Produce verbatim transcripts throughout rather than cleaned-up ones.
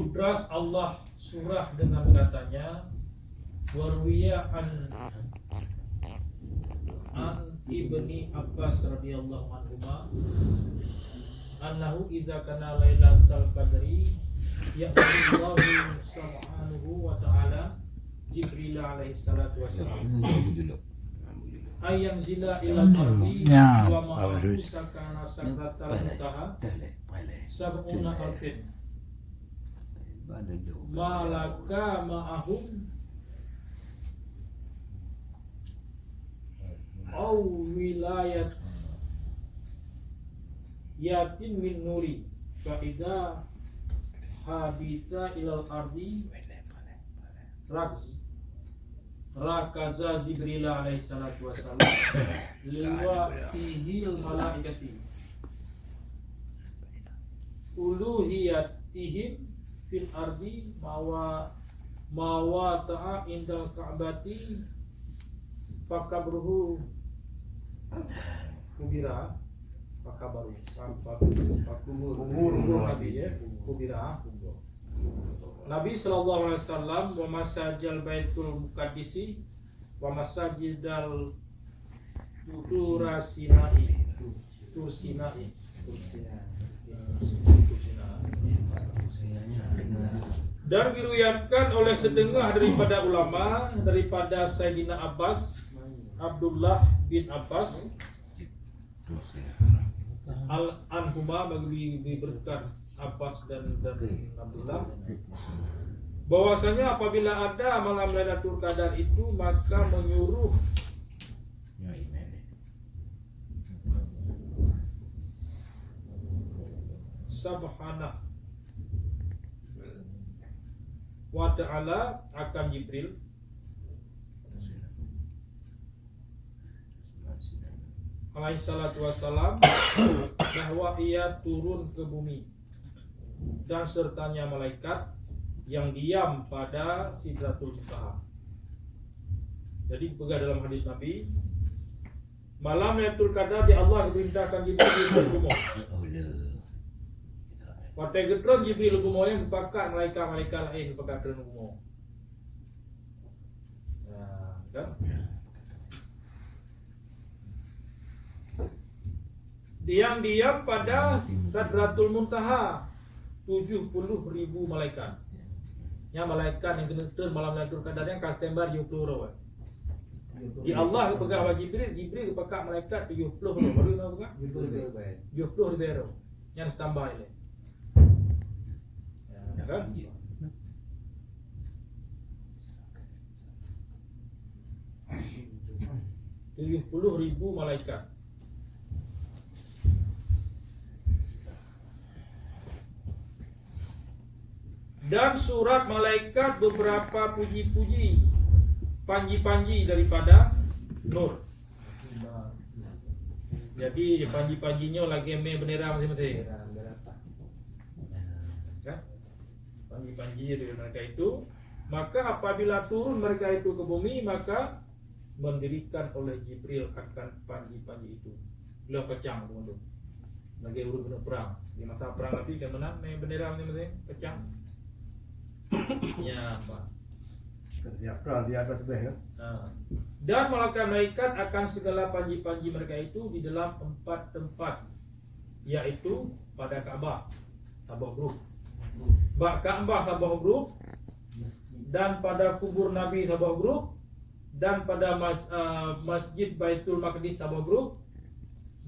Deras Allah surah dengan katanya, wa ruwiya an, an Ibni Abbas radhiyallahu anhuma, annahu idza kana lailatal qadri, ya'murullahu subhanahu wa ta'ala Jibril alaihi salatu wassalam. Ayang zila ilal ardi wa ma'ahu sakana sakratal muntaha sab'una alfin. Malaka ma'ahum au wilayat yatin min nuri fa idza habita ilal ardi raks rakaza Jibril alaihi salatu wassalam liwa fihil malaikati uluhiyatihim fil ardi mawa mawa ta'a indal ka'bati fakabruhu kubira fakabaru fakubur kubur nabi ya kubira kubur Nabi sallallahu alaihi wasallam wa masajal Baitul Muqaddisi wa masajidal Turasina'i Tursinai dan diriwayatkan oleh setengah daripada ulama daripada Sayyidina Abbas Abdullah bin Abbas Al-anhuma bagi diberikan Abbas dan dan Abdullah bahwasanya apabila ada malam Lailatul Qadar itu maka menyuruh Subhanahu wa ta'ala akan Jibril alaihi salatu wassalam bahwa ia turun ke bumi dan sertanya malaikat yang diam pada Sidratul Muntaha. Jadi peugah dalam hadis Nabi, malam Lailatul Qadar di Allah diperintahkan Jibril di bumoe. Watée geutreun Jibril bumoe geupakat malaikat-malaikat laén geupakat treun bumoe. Nah, kan? Diam-diam pada Sadratul Muntaha tujuh puluh ribu malaikat. Nya malaikat nyang keuneuk treun malam Lailatul Qadar nyan ka standby tujuh puluh droe. Di Allah geupeugah bak Jibril, Jibril geupakat malaikat tujuh puluh droe. Baru na peugah? Tujuh puluh ribu. Tujuh puluh ribu droe. Nyan standby lé. Ya kan? Tujuh puluh ribu malaikat. Dan surat malaikat beberapa puji-puji, panji-panji daripada nur. Jadi panji-panji nyoe lagée mé bendera masing-masing. Kan? Panji-panji dari mereka itu, maka apabila turun mereka itu ke bumi, maka mendirikan oleh Jibril akan panji-panji itu. Beliau kacang teman-teman. Lagi urut kena perang. Di masa perang Nabi kan menang, naik bendera masing-masing, kacang. Ya, apa? Setiap perang di atas beh, kan? Ha. Dan malaikat-malaikat akan segala panji-panji mereka itu di dalam empat tempat, yaitu pada Ka'bah saboh grup, bak Ka'bah saboh grup, dan pada kubur Nabi saboh grup, dan pada mas, uh, Masjid Baitul Maqdis saboh grup,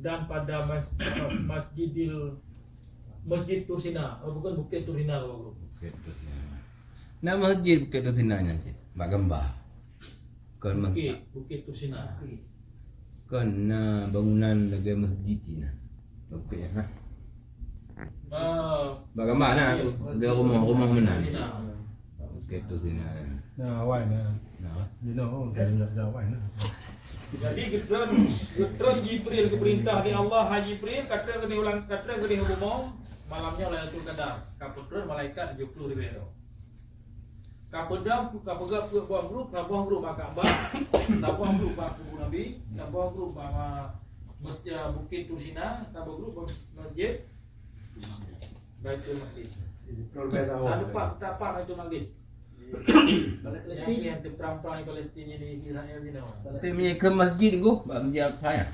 dan pada mas, uh, Masjidil Masjid Tursina, oh bukan Bukit Tursina saboh grup. Bukit Tursina. Nama masjid Bukit Tursina nyan cit? Bak gambar. Kon Bukit, Bukit Tursina. Kon na bangunan lagée masjid cina. Bukit nyan, ha? Ah, bagaimana? Iya. Lagée rumah-rumah meunan. Tursina. Bukit Tursina. Nah, awai nah. Nah. Jadi geutreun, geutreun Jibril geupeurintah di Allah, hai Jibril, ka treun keudeh ulang, ka treun keudeh bumoe, malam nyoe Lailatul Qadar. Ka peutreun malaikat tujoh ploh ribée droe. Ka peudam, ka peugah peuet boh grup, saboh grup bak Ka'bah, saboh grup bak kubu Nabi, saboh grup bak ma-, masjid Bukit Tursina, saboh grup bak masjid Baitul Maqdis. Ada pak, tak pak itu magis. Palestin. Yang, yang perang-perang di Palestin ini, Israel ini, nama? Tapi meunyoe keu masjid, Guru, bak masjid Aqsa, ya?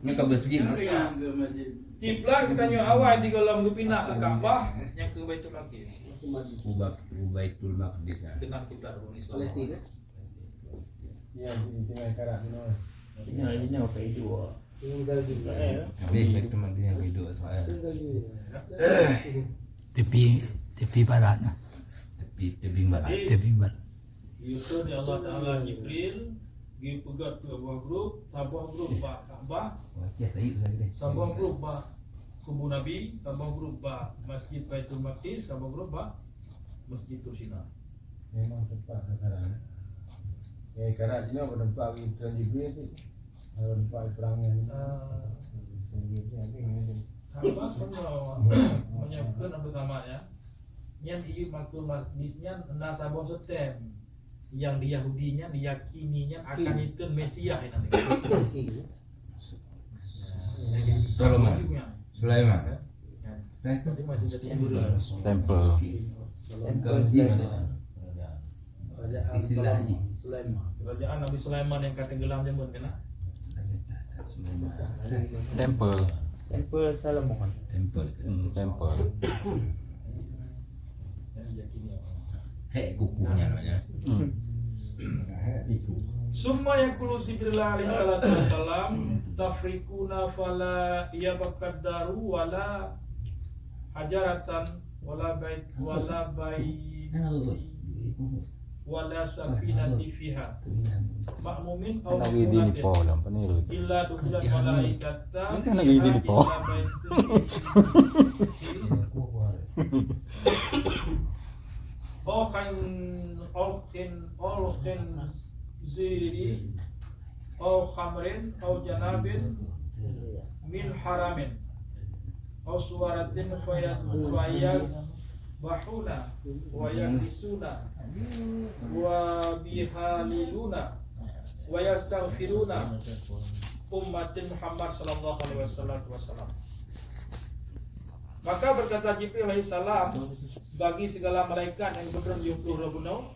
Nyoe ka masjid. Kiblat geutanyoe awai sigohlom geupinah keu Ka'bah, nyang keu Baitul Maqdis. Uba-, u Baitul Maqdis, ya. Keunan kiblat ureueng Islam. Palestin, ya? Ya, di tengah karak, you know. Ini, ini apa itu? Habis, Baitul Maqdis nyang keu Israel. Tepi, tepi barat nah. Tepi, tebing barat. Tebing barat. Geuyue di Allah Taala Jibril, geupeugöt keu dua grup, saboh grup bak Ka'bah, saboh grup bak kubu Nabi, saboh grup bak Masjid Baitul Maqdis, saboh grup bak Masjid Tursina. Memang teumpat sasaran. Eh, karena sini apa tempat Tuan Jibril tu? Kalau tempat perang ni. Ah. Tuan Jibril ni, ni, ni. Hamba pernah menyebutkan Abu Sama ya. Nyan di Baitul Maqdis nyan na saboh stem. Yang di Yahudi nyan diyakini nyan akan itu Mesias nyan. Solomon. Sulaiman. Tempel. Tempel. Kerajaan Nabi Sulaiman. Kerajaan Nabi Sulaiman yang ka tenggelam zaman kena. Tempel. Tempel Salomon. Tempel. Hmm, tempel. Hek kukuhnya namanya. Hmm. Summa yaqulu Jibril alaihi salatu wassalam, "Tafriquna fala yabqa daru wala hajaratan wala bait, wala baiti wala safinati fiha ma'mumin aw ma'munatin illa dukhilat malaikata fiha illa baitin." Aw khin-, aw khin-, aw khinziri, aw khamrin, aw janabin min haramin, aw suwaratin faya-, fayasbahuna, wa yakhisuna, wa bihaliluna, wa yastaghfiruna ummati Muhammad sallallahu alaihi wasallam. Maka berkata Jibril alaihissalam bagi segala malaikat yang kebetulan tujuh puluh dua bunoe,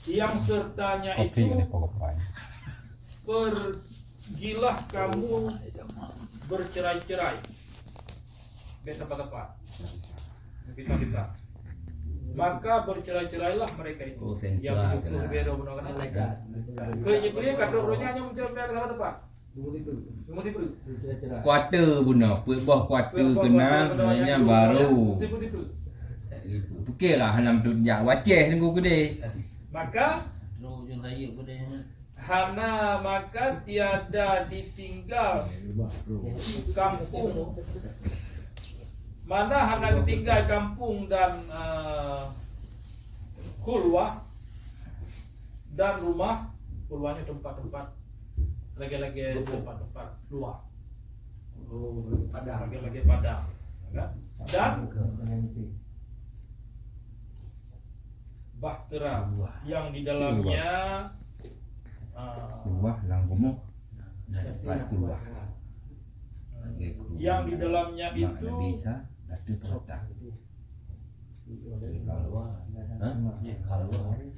yang sertanya itu, "Pergilah kamu bercerai-cerai." Biasa tempat-tempat. Kita-kita. Maka bercerai-cerailah mereka itu. Oh, yang tujuh puluh dua bunoe kan? Malaikat. Keu Jibril ka trok roh nyan nyang mencari tempat-tempat. Kuarter bunoe, peuet boh kuarter keunan, nyan baru. Pikirlah hana meutujak waceh nunggu keudeh. Maka hana maka tiada ditinggal kampung. Mana hana ditinggal kampung dan, eh, khulwah dan rumah, khulwah nyan tempat-tempat lagèe-lagèe tempat-tempat luwah. Oh, padang. Lagèe-lagèe padang, kan? Dan bahtera yang di dalamnya, ah, luwah lam rumoh dan tempat khulwah. Yang di dalamnya itu Nabi Isa, Ratu Terletak.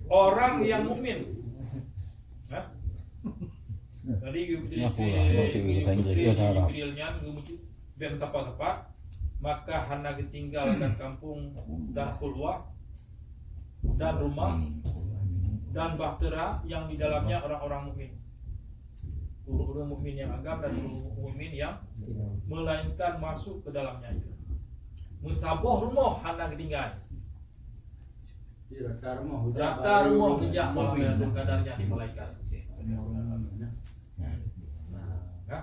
Orang yang mukmin. Hah? Jadi, Jibril nyan, Jibril nyan, Jibril nyan, maka hana geutinggalkan kampung dan khulwah dan rumah dan bahtera yang di dalamnya orang-orang mukmin. Ureueng-ureueng mukmin nyang agam dan ureueng mukmin nyang melainkan masuk ke dalamnya itu. Meusaboh rumoh hana geutinggai. Rata rumoh, rata rumoh geujak malam Lailatul Qadar nyan di malaikat. Ya.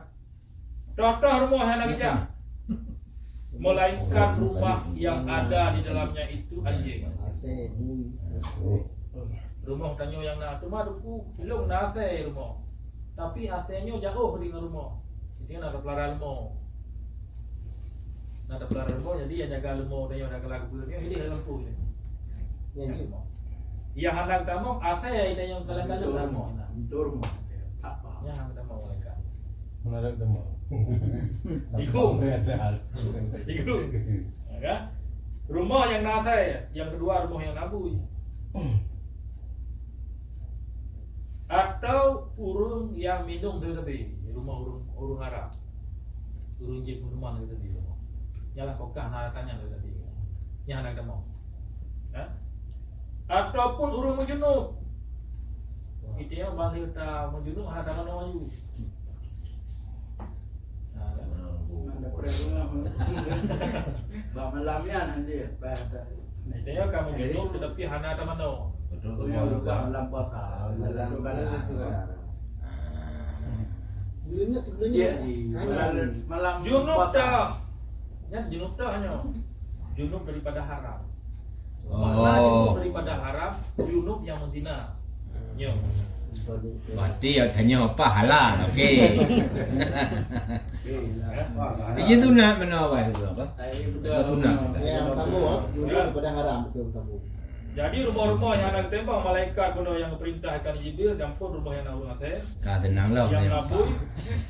Rata rumoh hana geujak. Melainkan rumah yang ada di dalamnya itu anjing. Rumoh tanyoe nyang na, teuma Teungku, ilong na asèe rumoh. Tapi asèe nyoe jauh deungon rumoh. Jadi na tapeulara leumo. Na tapeulara leumo, jadi nyang jaga leumo tanyoe, jaga lagu nyoe, jadi lam lampôh nyoe. Nyang hana geutamong, asèe tanyoe kalon-kalon lam rumoh. Nyang hana geutamong malaikat. Hana geutamong. Ikung. Ikung. Kan? Rumoh nyang na asèe, nyang keudua rumoh nyang na bui. Atau ureueng nyang minong sabe-sabe, rumoh ureueng, ureueng Arab. Ureueng jih minuman sabe-sabe rumoh. Nyan lam kulkas na tanyong sabe-sabe. Nyan hana tamong. Ha? Ataupun ureueng meujunub. Geutanyoe ban lheueh tameujunub hana tamanoe aju. Nah, kan? Bak malam nyan anjir, bah. Geutanyoe ka meujunub teutapi hana tamanoe. Betul, betul. Bukan malam puasa. Malam, malam itu kan. Iya, di malam, malam junub puasa. Tah. Nyan junub tah nyoe. Junub daripada haram. Oh. Makna junub daripada haram, junub nyang meutina. Nyoe. Berarti ya tanya apa halal, okey. Iya, sunat mana awal tu apa? Apa sunat? Ya, bersambung, ah. Junub daripada haram, betul bersambung. Jadi rumoh-rumoh nyang hana geutembang, malaikat bunoe nyang geupeurintah keu Jibril, dan pun rumoh nyang na ureueng asèe. Ka tenang lah. Nyang na bui,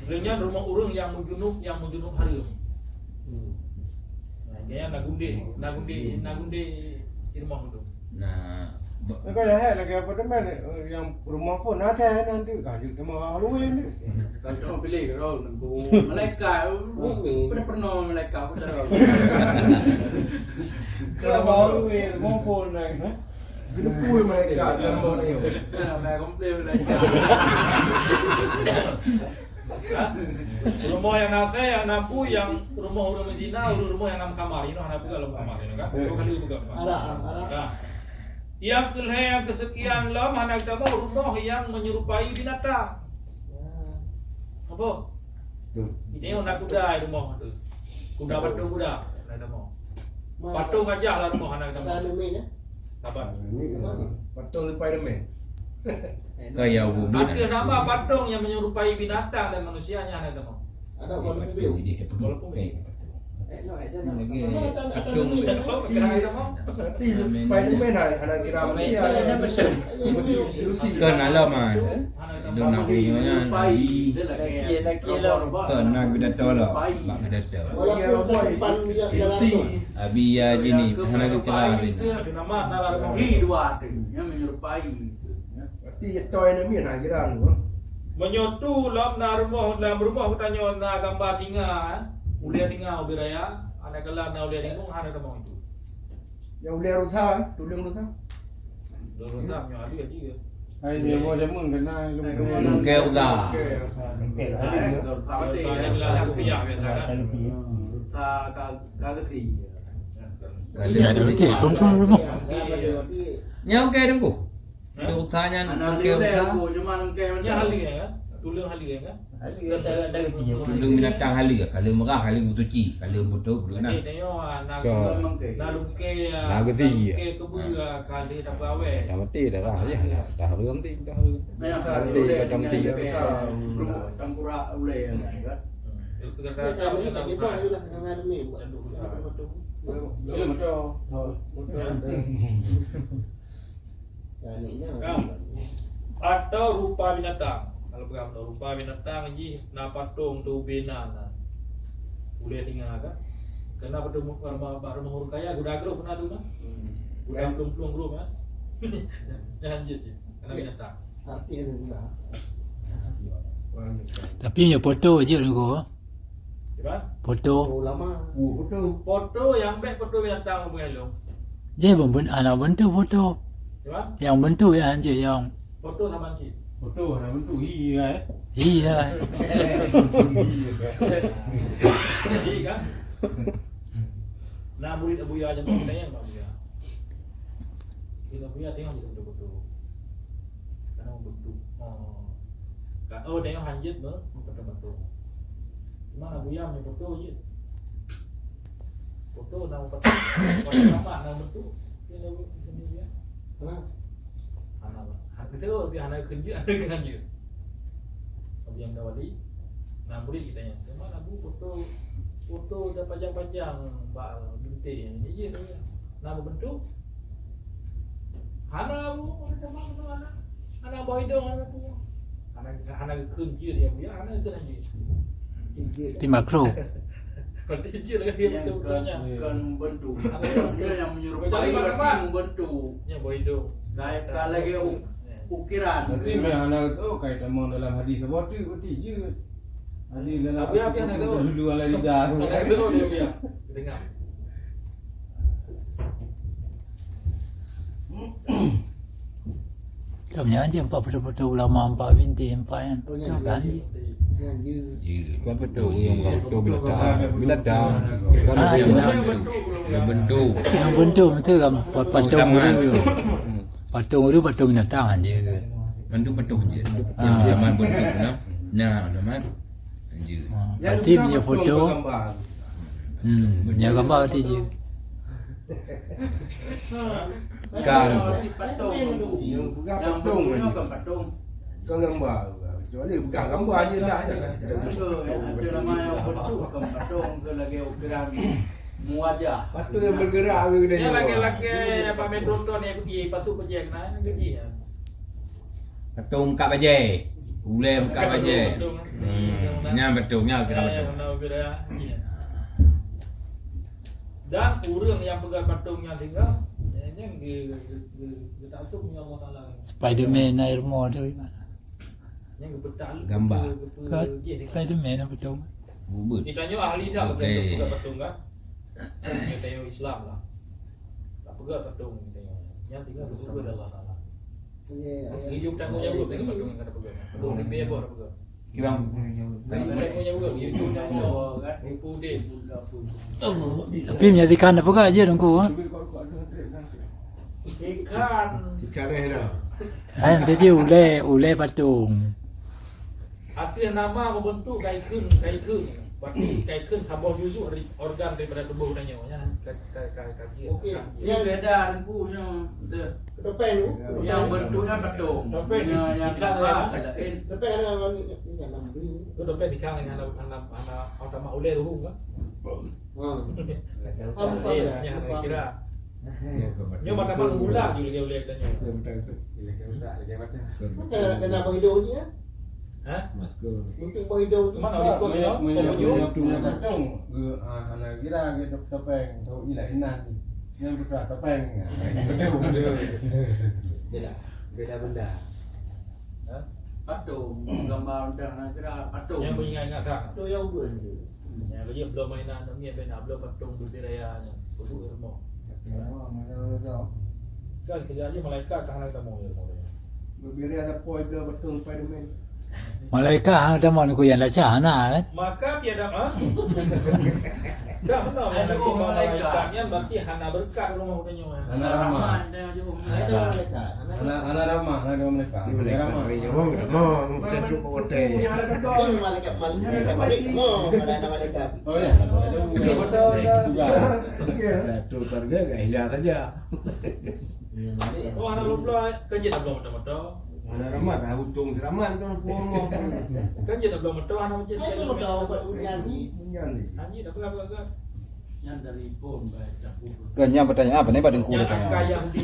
lheueh nyan rumoh ureueng nyang meujunub, nyang meujunub hareuem. Hmm. Nah, ini na gundeh, na gundeh, na gundeh di rumoh tu. Nah, ba- Kau dah hai lagi apa teman, eh, yang rumah pun ada nanti, kan, dia cuma orang luar ni. Kan cuma pilih kalau nunggu malaikat, pernah, pernah malaikat pun dah. Kalau baru, eh, ngumpul naik, ha? Geupui malaikat dalam rumah ni. Dah komplain malaikat. Rumoh nyang na asèe, nyang na bui, nyang rumoh ureueng meuzina, ureueng rumoh nyang na meukamar. Inoe hana peugah lom kamar, inoe kan? Dua kali peugah kamar. Arah, arah. Nah. Nyang keulhèe, nyang keuseukian lom hana tamong rumoh nyang meunyerupai binatang. Apa? Betul. Ini na kuda di rumoh tu. Kuda, betul, patung kuda. Ada mau. Patung gajah lah rumoh anak kamu. Ada anemen, ya? Apa? Ini patung Spiderman. Kaya ubit. Ada nama patung yang menyerupai binatang dan manusianya anak kamu. Ada walaupun. Walaupun. Eh, no, eh, no. Lagi patung. Tapi Spiderman hana, hana kira manusia. Kan alam ah. Dona kunyunya nabi. Kan nabi datang lah. Bak datang. Abi ya jini hana kira bin. Berarti itu enemy nak kira tu. Meunyoe tu lom na rumoh, lam rumoh geutanyoe na gamba singa, eh. Ulèe singa ubit raya, aneuk kala na ulèe limong, hana tamong itu. Nyang ulèe rusa, tuleueng rusa. Tuleueng rusa nyoe ada juga. Hai, dia mau jamun kena. Lungkè rusa. Lungkè rusa. Lungkè rusa. Rusa yang lalak rupiah biasa kan. Rusa ka, ka geusi. Kali ada lagi. Tum, tum, tum. Nyang ke dengku. Hah? Lungkè rusa nyan, lungkè rusa. Cuma lungkè macam. Nyang halus kan? Tuleueng halus kan? Tuleueng binatang halus, ka lheueh meurah, ka lheueh meutuci, ka lheueh meutup, betul kan? Nanti tengok, ah, na, na lungkè, ah, na geusi, na lungkè keubeue, ah, ka lheueh dapeuawét. Dah mati dah rah, ya, dah, dah reuem ti, dah reuem. Nanti macam ti. Tangkurak ulèe, kan? Hmm. Itu kata-kata. Betul. Betul. Kan? Atau rupa binatang. Kalau peugah rupa binatang jih na patong tu ubena na. Ulèe singa kan? Kena patong bak rumoh, bak rumoh ureueng kaya, guda groh pernah tu kan? Hmm. Guda plueng-plueng groh kan? Jangan jeuet je. Kena binatang. Tapi nyoe foto jeuet nyoe. Kiban? Foto. Oh, lama. Oh, foto. Foto nyang bèk foto binatang bukan lom. Jadi, ben-, ben-, hana bentuk foto. Kiban? Nyang bentuk ya, anjing, nyang. Foto sama cit. Foto hana bentuk, hi, ya, eh? Hi, ya. Hi, kan? Nah, murid Abuya aja mau tanya, Pak Buya. Kita Abuya tengok je betul-betul. Karena betul. Oh. Ka, oh, tengok hanjit, bang. Betul-betul. Cuma Abuya punya foto je. Foto nama foto. Foto nama nama foto. Dia tahu, dia tahu dia. Hana, hana, kita tahu dia hana kerja, hana kerja. Tapi yang dah wali, nah, boleh kita yang, "Cuma Abu foto, foto dah pajang-pajang bak binti ni je tu ya." Nama bentuk? Hana Abu, hana, hana, hana bawah hidung, hana tu. Hana, hana kerja dia, dia hana kerja. Di makro. Berarti dia lagi yang betul bukan, bukan membentuk. Ada yang dia yang menyerupai, berarti membentuk. Yang bodoh. Kayak, kayak lagi u-, ukiran. Berarti yang anak tu kayak teman dalam hadis, berarti, berarti dia. Hadis dalam, apa, apa yang ada tu? Dulu ala lidah. Ada tu dia punya. Dengar. Ka nyan jeuet empat peuet-peuet ulama empat binti empat nyan. Beutôi kan? Ya, kan beutôi. Ya, kan beutôi binatang. Binatang. Ah, binatang. Yang bentuk. Yang bentuk beutôi kan, pa-, patung ureueng. Patung ureueng, patung binatang kan dia. Bentuk patung je. Ah. Zaman bentuk, nah. Nah, zaman. Ya. Ah, berarti punya foto. Hmm, punya gambar berarti je. Kan. Yang bukan patung, bukan patung. Bukan gambar. Kecuali bukan gambar je dah. Ada nama yang bentuk bukan patung ke lagi ukiran muwajah. Patung yang bergerak ke dia. Yang laki-laki yang pakai tronton yang pergi, pasuk pergi kena, yang pergi ya. Patung kat bajai. Ulée kat bajai. Patung, patung. Hmm. Nyan beutôi, nyan kira beutôi. Eh, beutôi, kira. Iya. Dan ureueng nyang peugah patung nyan tinggal, eh, nyan ge-, ge-, ge-, geutak sub ngon Allah Taala. Spiderman Iron Man tu gimana? Nyan geupetak lu, gambar. Ge-, ge-, ge-, Spiderman apa tu? Bubut. Geutanyoe ahli dah, okey, geutanyoe peugah patung kan? Geutanyoe Islam lah. Tak peugah patung geutanyoe. Nyan tinggal geupeugah Allah Taala. Iya, iya. Hidup tanggung jawab dengan patung yang kata pegang. Patung di biaya buat apa? Kira tanggung jawab, hidup tanggung jawab, hidup tanggung jawab, kan? Ibu deh. Tapi meunyoe ikan dah peugah je Teungku, ha? Ikan. Ikan eh dah. Hai, mesti je ulée, ulée patung. Ateueh nama membentuk kaikheun, kaikheun. Berarti kaikheun saboh juzuk dari organ daripada tubuh tanyoe, ya. Ka-, ka-, ka-, kaki, okey, kaki. Yang beda Teungku nyoe. Betul. Topeng tu? Yang bentuknya patung. Topeng. Yang, yang ikan gambar ya? Lain. Topeng ada, ada, ada, ada. Tu topeng ikan dengan anak, anak, anak, anak ulée ruhung kan? Ha. Eh, yang kira. Nyoe mata-mata ular je ulée-ulée tanyoe. Betul, betul. Kena, kena bagi daun ni, ya? Ha? Masker. Untuk bagi daun tu. Mana ikut, ya? Meunyoe, meunyoe, meunyoe tu patung, ge-, ah, hana kira ge topeng, tau ilah inan. Yang betul topeng. Betul, betul. Beda, beda benda. Ha? Patung, gambar dah hana kira patung. Yang beringat-ingat tak? Tu yang ubun je. Nyang lagèe bloe mainan aneuk miet bèk na bloe patung bubé raya nyan, peuduek rumoh. Kan keujak jih malaikat ka hana tamong di rumoh nyan. Bubé raya ada poi bloe patung Spiderman. Malaikat hana tamong di kuyan dasar hana, eh? Maka tiada, ha? Dah benar, malaikat nyan berarti hana beureukat rumoh geutanyoe. Hana rahmat. Hana, hana rahmat, hana malaikat. Di malaikat, malaikat. Malaikat, malaikat. Oh, ya. Satu keluarga gak hilang saja. Oh, hana lôn bloe, kan jeuet tabloe moto-moto. Hana rahmat, hana untung siraman tu, puang. Kan jeuet tabloe moto, hana macam sekali. Moto buat ujian ni. Ujian ni. Haji tak peugah-peugah. Nyan dari phone, baik, dah phone. Kan nyan pertanyaan apa ni, Pak Teungku? Nyan tanya. Angka yang di.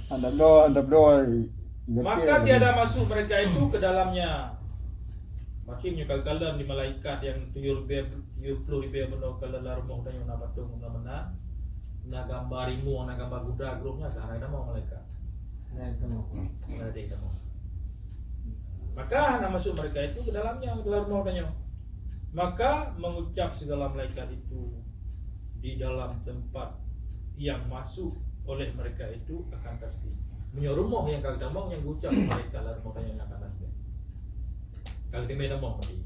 Anda bloe, anda bloe. Maka tiada masuk mereka itu ke dalamnya. Makin nyoe kalon di malaikat nyang tujoh ribèe, tujoh ploh ribèe bunoe kalon lam rumoh tanyoe na patung meunan-meunan, na gambar rimueng, na gambar guda, groh nyan ka hana tamong malaikat. Hana tamong. Hana tamong. Maka hana masuk mereka itu ke dalamnya, ke dalam rumoh tanyoe. Maka mengucap segala malaikat itu di dalam tempat yang masuk oleh mereka itu akan tasbih. Meunyoe rumoh nyang ka geutamong nyang geucap malaikat lam rumoh tanyoe akan tasbih. Ka geuteumé tamong tadi.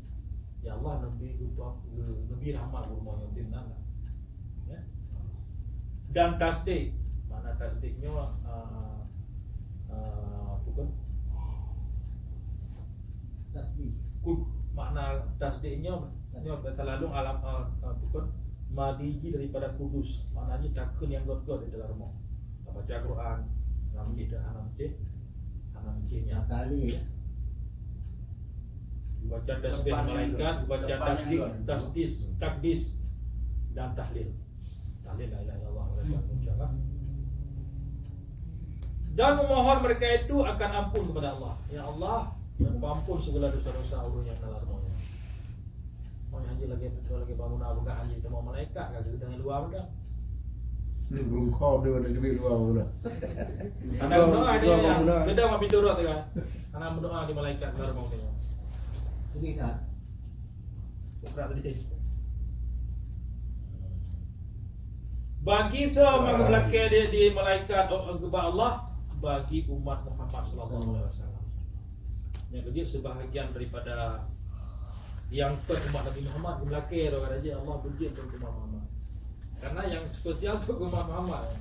Ya Allah, neubi geupa-, geu-, neubi rahmat geurumoh nyoe tim nan. Ya. Dan tasdik, makna tasdik nyoe, eh, eh, apa kan? Tasbih. Kut-, makna tasdik nyoe, nyoe bahasa lalong alam, eh, eh, apa kan? Madi jih daripada kudus, maknanya takheun nyang gét-gét di dalam rumoh. Baca Quran, hana meucéh, hana meucéh, hana meucéh nyan. Kali, ya. Baca tasbih malaikat, baca tasdik, tasdis, takdis, dan tahlil. Tahlil la ilaha illallah, wa la ilaha illallah. Dan memohon mereka itu akan ampun kepada Allah. Ya Allah, ampun segala dosa-dosa ureueng nyang na lam rumoh nyoe. Dia lagi, dia lagi bangun abang anjing sama malaikat, kan, sedang luar dah. Ni gurung khom dia ada duit luar mana. Ada doa dia yang beda sama pintu roh tu kan. Anak berdoa di malaikat baru mau tengok. Jadi tak? Bukan tadi. Bagi semua yang melakèe di, di malaikat, oh, kepada Allah, bagi umat Muhammad sallallahu alaihi wasallam. Yang kejut sebahagian daripada yang peuet umat Nabi Muhammad di melakèe, orang kata je Allah bujur untuk umat Muhammad. Karena yang spesial untuk umat Muhammad.